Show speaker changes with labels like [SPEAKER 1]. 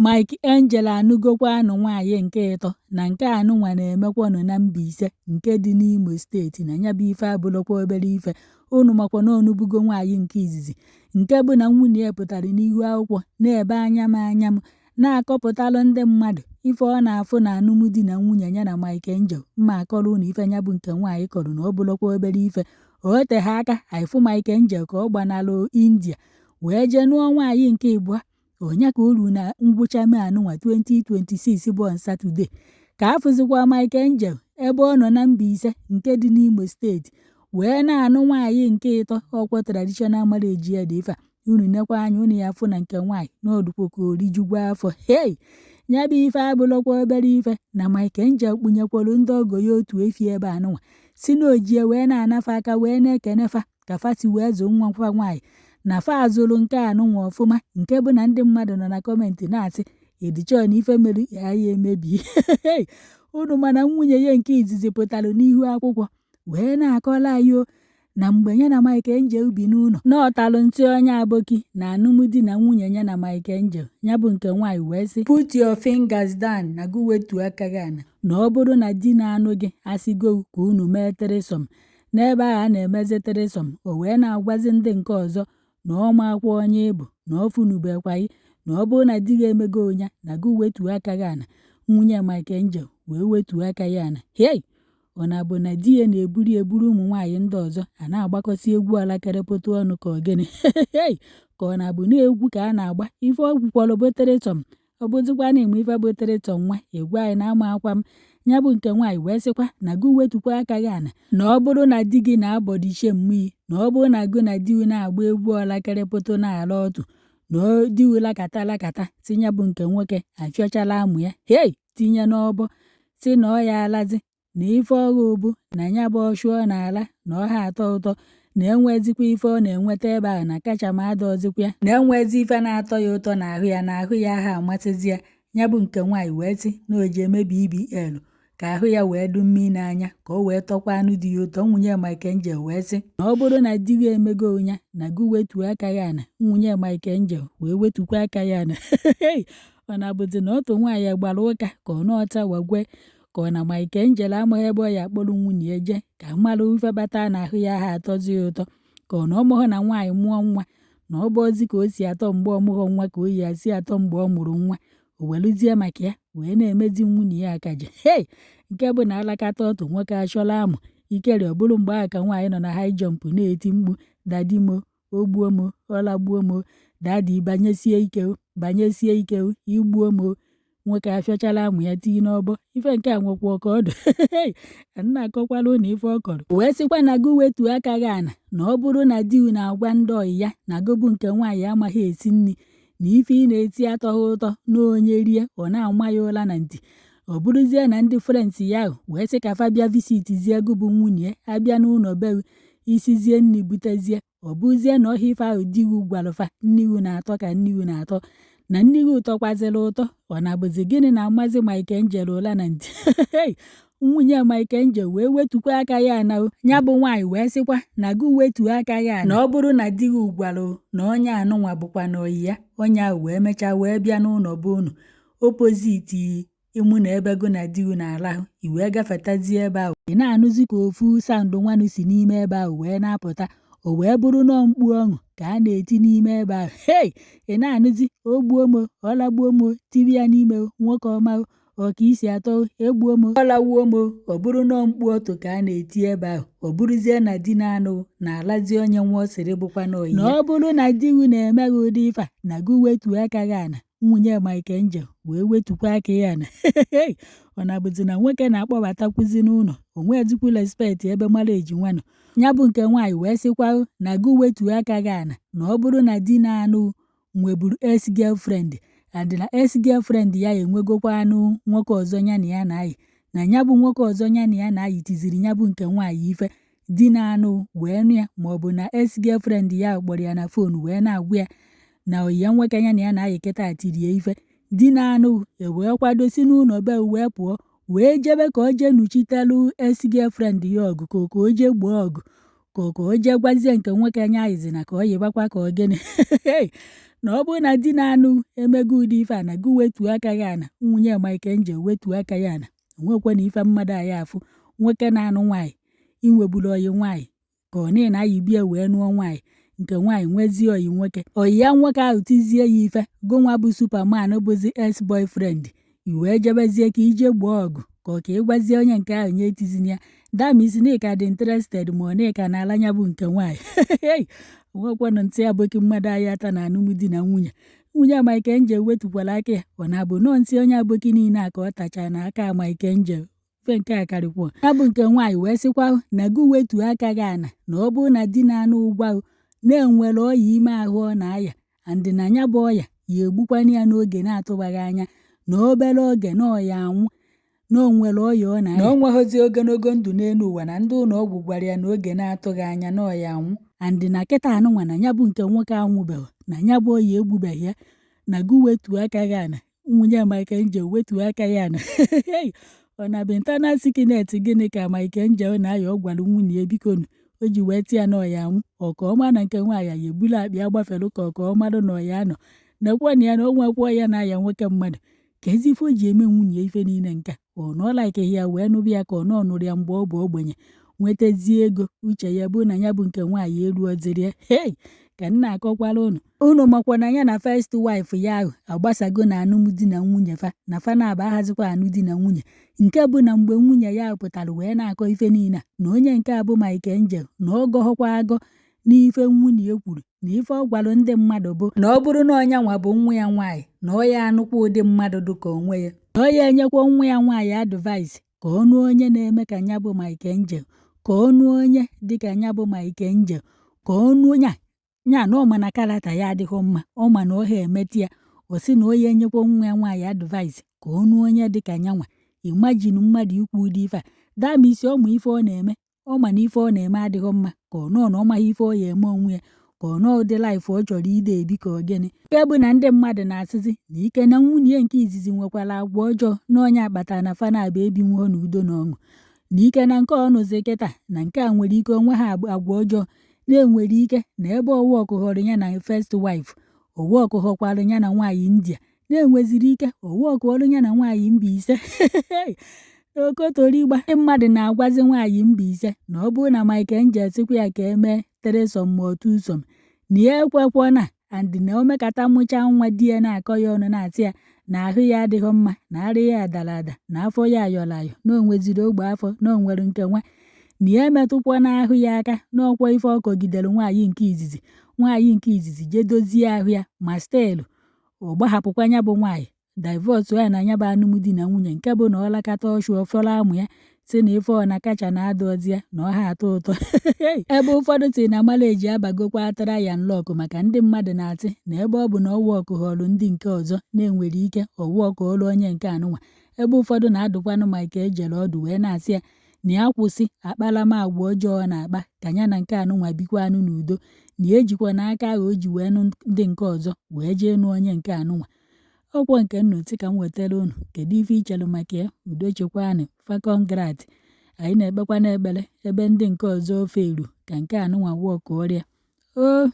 [SPEAKER 1] Mike Angel anụgokwanụ nwaanyị nke ịtọ na nke anụnwa na-emekwanụ na Mbaise nke dị n'Imo Steeti. Na ya bụ ife abụrụkwa obere ife. Unu makwa na ọ nụbugo nwaanyị nke izizi, nke bụ na nwunye ya pụtara n'ihu akwụkwọ na-ebe anya m anya m, na-akọpụtalụ ndị mmadụ ife ọ na-afụ na alụmdi na nwunye ya na Mike Angel. Mma akọrọ unu ife ya bụ nke nwaanyị kọrọ na ọ bụrụkwa obere ife. O teghị aka anyị fụ Mike Angel ka ọ gbanalụ India wee jee nụọ nwaanyị nke ịbụa. Onye ka o ruru na ngwụcha Mee anụnwa 2026 bụ on Saturday ka a fụzikwa Mike Angel ebe ọ nọ na Mbaise nke dị n'Imo Steeti wee na-anụ nwaanyị nke ịtọ. Ọkwọ traditional marriage ya dị ife a. Unu nekwa anya, unu ya fụ na nke nwaanyị na ọdụkwa ka orijugwa afọ. Hei, ya bụ ife abụrụkwa obere ife na Mike Angel kpunyekwara ndị ọgọ ya otu efi ebe anụnwa, si na ojie wee na-anafe aka wee na-ekenefa ka fa si wee zụ nwa fa nwaanyị, na fa azụrụ nke anụnwa ọfụma, nke bụ na ndị mmadụ nọ na comment na-asị edichọ na ife mere ya ya emebi unu. Mana nwunye ya nke izizi pụtara n'ihu akwụkwọ wee na-akọla anyị o na mgbe ya na Mike Angel bi n'ụlọ, na ọtalụ ntị onye aboki na alụmdi na nwunye ya na Mike Angel. Ya bụ nke nwaanyị wee sị, "Put your fingers down," na gụ wetuo aka gị ana, na ọ bụrụ na di na-anụ gị asịgo ka unu mee threesome n'ebe ahụ a na-emezi threesome, o wee na-agwazi ndị nke ọzọ na ọ makwa onye ịbụ, na ọ funubekwaghị, na ọ bụrụ na di gị emego onya, na gụ wetuo aka gị ana. Nwunye Mike Angel wee wetuo aka ya ana. Hei, ọ na-abụ na di ya na-eburi eburu ụmụ nwaanyị ndị ọzọ a na-agbakọsị egwu alakerepụta ọnụ ka ọ gịnị, ka ọ na-abụ na egwu ka a na-agba ife ọ gwukwọrọ bụ threesome? Ọ bụzikwa na ịma ife bụ threesome nwa ịgwa anyị na ama akwa m. Ya bụ nke nwaanyị wee sịkwa na gụ wetukwa aka gị ana, na ọ bụrụ na di gị na-abọdịche mmiri, na ọ bụrụ na gụ na di gị na-agba egwu ọlakerepụtụ na-ala ọtụ, na di gị lakata lakata, tinye bụ nke nwoke afịọchala amụ ya, hei, tinye n'ọbọ, si na ọ ya alazi na ife ọghụ bụ na ya bụ ọchụ ọ na-ala na ọ ha atọ ụtọ, na enwezikwa ife ọ na-enweta ebe ahụ, na kacha ma adọzikwa ya, na enwezi ife na-atọ ya ụtọ n'ahụ ya, na ahụ ya aha amasịzi ya. Ya bụ nke nwaanyị wee sị na o ji eme BBL ka ahụ ya wee dị mmiri n'anya, ka o wee tọkwa anụ dị ya ụtọ. Nwunye Mike Angel wee sị na ọ bụrụ na di gị emego ụnya, na gụ wetuo aka ya ana. Nwunye Mike Angel wee wetukwa aka ya ana. Ọ na-abụzi na otu nwaanyị gbara ụka ka ọ n'ọcha wagwe, ka ọ na Mike Angel amaghị ebe ọ ya akpọrọ nwunye ya jee ka mmalụ ife bata na ahụ ya ha atọzi ya ụtọ, ka ọ na ọmụghọ na nwaanyị mụọ nwa na ọ bụ ozi ka o si atọ mgbe ọmụghọ nwa, ka o yi asị atọ mgbe ọ mụrụ nwa, o weluzie maka ya wee na-emezi nwunye ya akaje. Hei, nke bụ na alakata ọtụ nwoke achọla amụ ikeri, ọ bụrụ mgbe ahụ ka nwaanyị nọ na high jump na-eti mkpu, "Daddy mo, o gbuo mo, ọ lagbuo mo, daddy, banyesie ike, banyesie ike, igbuo mo." Nwoke afịọchala amụ ya tii n'ọbọ. Ife nke a nwekwa ka ọdụ nna akọkwala ụnụ ife ọ kọrọ, wee sịkwa na gụ wetuo aka gị ana, na ọ bụrụ na di na-agwa ndị ọyị ya na gụ bụ nke nwaanyị amaghị esi nri, na ife ị na-eti atọghị ụtọ, na onye rie ọ na-ama ya ụla na ntị, ọ bụrụzie na ndị friends ya ahụ wee sị ka fa bịa visitizie gụ bụ nwunye, abịa n'ụlọ be isizie nri butezie, ọ bụzie na ọhịa ife ahụ di gị gwalụfa nniwu na-atọ ka nniwu na-atọ, na nniwu ụtọkwazịrị ụtọ, ọ na-abụzi gịnị na-amazi Mike Angel ụla na ntị? Nwunye Mike Angel wee wetukwa aka ya ana. Ya bụ nwaanyị wee sịkwa na gụ wetuo aka ya ana, na ọ bụrụ na di gị gwalụ na onye anụnwa bụkwa na oyi ya, onye ahụ wee mechaa wee bịa n'ụlọ be unu opposite ịmụ na ebe gụ na di gị na-alahụ, i wee gafetazie ebe ahụ, ị na-anụzi ka ofu sound nwanụ si n'ime ebe ahụ wee na-apụta, o wee bụrụ nọọ mkpu ọṅụ ka a na-eti n'ime ebe ahụ. Hei, ị na-anụzi, "O gbuo m, ọ lagbuo m," tibi ya n'ime, "Nwoke ọma, ọ ka isi atọ, egbuo m, ọ lagbuo m." Ọ bụrụ nọọ mkpu ọtụ ka a na-eti ebe ahụ, ọ bụrụzie na di na-anụ na-alazi onye nwa ọ sịrị bụkwa na oyi ya. Na ọ bụrụ na di gị na-eme gị ụdị ife a, na gị wetuo aka gị ana. Nwunye Mike Angel wee wetukwa aka ya ana. Ọ na-abụzi na nwoke na-akpọbatakwuzi n'ụlọ, o nwezikwu respect ebe marriage nwanụ. Ya bụ nke nwaanyị wee sịkwa na gụ wetuo aka gị ana, na ọ bụrụ na di na-anụ nweburu ex girlfriend, and na ex girlfriend ya enwegokwa anụ nwoke ọzọ ya na ya na-ayị, na ya bụ nwoke ọzọ ya na ya na-ayị tiziri ya bụ nke nwaanyị ife, di na-anụ wee nụ ya, maọbụ na ex girlfriend ya kpọrọ ya na phone wee na-agwa ya na oyi ya nwoke ya na ya na-ayị kịta tiri ya ife, di na-anụ ewee kwado si n'ụlọ be wee pụọ wee jebe ka o jee nụchitelu ex girlfriend ya ọgụ, ka o jee gboo ọgụ, ka o jee gwazie nke nwoke anya ayịzina ka ọ yịbakwa ka ọ gịnị. Na ọ bụrụ na di na-anụ emego ụdị ife a, na gị wetuo aka gị ana. Nwunye Mike Angel wetuo aka ya ana. Onwekwa na ife mmadụ a ya afụ nwoke na-anụ nwaanyị inwebulu ọyị nwaanyị ka ọ na na-ayibie wee nụọ nwaanyị nke nwaanyị nwezie ọyị nwoke, ọyị ya nwoke ahụ tizie ya ife, gụnwa bụ Superman bụzi ex boyfriend, i wee jebezie ka ije gboo ọgụ ka ọ ka ị gwazie onye nke ahụ nye etizina ya. That means na ị ka dị interested, ma ọ na ị ka na-ala ya bụ nke nwaanyị. Nwekwanụ ntị aboki mmadụ aya ata na alụmdi na nwunye. Nwunye Mike Angel wetukwara aka ya. Ọ na-abụ nọọ ntị onye aboki niile a ka ọ tacha na aka Mike Angel. Ife nke a karịkwa ya bụ nke nwaanyị wee sịkwa na gị wetuo aka gị ana, na ọ bụrụ na di na-anụ ụgwọ na-enwere ọya ime ahụ ọ na-aya, and na ya bụ ọya ya egbukwana ya n'oge na-atụbaghị anya, na obere oge na ọya anwụ, na o nwere ọya ọ na-aya, na o nweghịzi ogologo ndụ n'elu ụwa, na ndị ụlọ ọgwụ gwara ya na oge na-atụghị anya na ọya anwụ, and na kịta anụnwa na ya bụ nke nwoke anwụbeghị, na ya bụ ọya egbubeghị ya, na gị wetuo aka gị ana. Nwunye Mike Angel wetuo aka ya ana. Ọ na bụ internal sickness gịnị ka Mike Angel na-aya ọ gwara nwunye ya bikonu o ji wee tie na ọya anwụ? Ọ ka ọma na nke nwaanyị ya ebulu akpa ya gbafere, ka ọ ka ọ marụ na ọya anọ nekwa na ya na o nwekwa ya na-aya nwoke mmadụ. Ka ezi ife o ji eme nwunye ife niile nke ọ na ọ likeghị ya wee nụbụ ya, ka ọ nọ nụrụ ya mgbe ọ bụ ogbenye nwetazie ego, uche ya bụ na ya bụ nke nwaanyị eruoziri ya. Hei, ka m na-akọkwara unu, unu makwa na ya na first wife ya ahụ agbasago na alụmdi na nwunye fa, na fa na-aba ahazikwa anụ di na nwunye, nke bụ na mgbe nwunye ya pụtara wee na-akọ ife niile a, na onye nke a bụ Mike Angel na ọ gọghọkwa agọ n'ife nwunye ya kwuru, na ife ọ gwara ndị mmadụ bụ na ọ bụrụ na ọnya nwa bụ nwa ya nwaanyị, na ọ ya anụkwa ụdị mmadụ dị ka onwe ya, na ọ ya enyekwa nwa ya nwaanyị advice ka ọ nụọ onye na-eme ka ya bụ Mike Angel, ka ọ nụọ onye dị ka ya bụ Mike Angel, ka ọ nụọ nya nya na ọ ma na character ya adịghị mma, ọ ma na ọ ha emeti ya. Ọ sị na ọ ya enyekwa nwa ya nwaanyị advice ka ọ nụọ onye dị ka ya nwa. Imagine mmadụ ikwu ụdị ife a. That means ọ ma ife ọ na-eme, ọ ma na ife ọ na-eme adịghị mma, ka ọ nọọ na ọ maghị ife ọ ya eme onwe ya, ka ọ nọọ ụdị life ọ chọrọ ide ebi, ka ọ gịnị, nke bụ na ndị mmadụ na-asịzi na ike na nwunye nke izizi nwekwara agwa ọjọọ, na onye akpata na fa na-abụ ebinwuo n'udo na ọṅụ, na ike na nke ọnụzi kịta na nke a nwere ike onwe ha agwa ọjọọ, na-enwere ike na ebe ọwa ọkụghọrọ ya na first wife, ọwa ọkụghọkwara ya na nwaanyị India, na-enweziri ike ọwa ọkụọrụ ya na nwaanyị Mbaise okotorigba. Ndị mmadụ na-agwazi nwaanyị Mbaise na ọ bụrụ na Mike Angel sịkwa ya ka emee threesome ma ọ twosome, na ya ekwekwana, and na o mekata mụchaa nwa, di ya na-akọ ya ọnụ, na-asị ya na ahụ ya adịghị mma, na arụ ya dara ada, na afọ ya ayọrọ ayọ, na o nweziri ogbe afọ, na o nwere nke nwa, na ya emetụkwa n'ahụ ya aka n'ọkwa ife ọ kọgidere nwaanyị nke izizi. Nwaanyị nke izizi jee dozie ahụ ya, ma still ọ gbahapụkwa ya bụ nwaanyị, divorce ya na ya bụ alụmdi na nwunye, nke bụ na ọ lakata ọchụ ọfọrọ amụ ya si na ife ọ na kacha na ada ọdị ya na ọ ha atọ ụtọ. Ebe ụfọdụ si na marriage abagokwa try and luck, maka ndị mmadụ na-atị na ebe ọ bụ na ọwa ọkụ họrọ ndị nke ọzọ na-enwere ike ọwa ọkụ ọrụ onye nke anụnwa. Ebe ụfọdụ na-adụkwanụ Mike ejere ọdụ wee na-asị ya na ya kwụsị akparamagwa ọjọọ ọ na-akpa, ka ya na nke anụnwa bikwanụ n'udo, na ya ejikwa n'aka ahụ o ji wee nụ ndị nke ọzọ wee jee nụ onye nke anụnwa. Ọkwọ nke nnụ ka m wetara unu. Kedu ife i chere maka ya? Udo chekwanụ fa. Congrats. Anyị na-ekpekwa n'ekpere ebe ndị nke ọzọ ofe eru ka nke anụnwa wọkụ ọrịa o.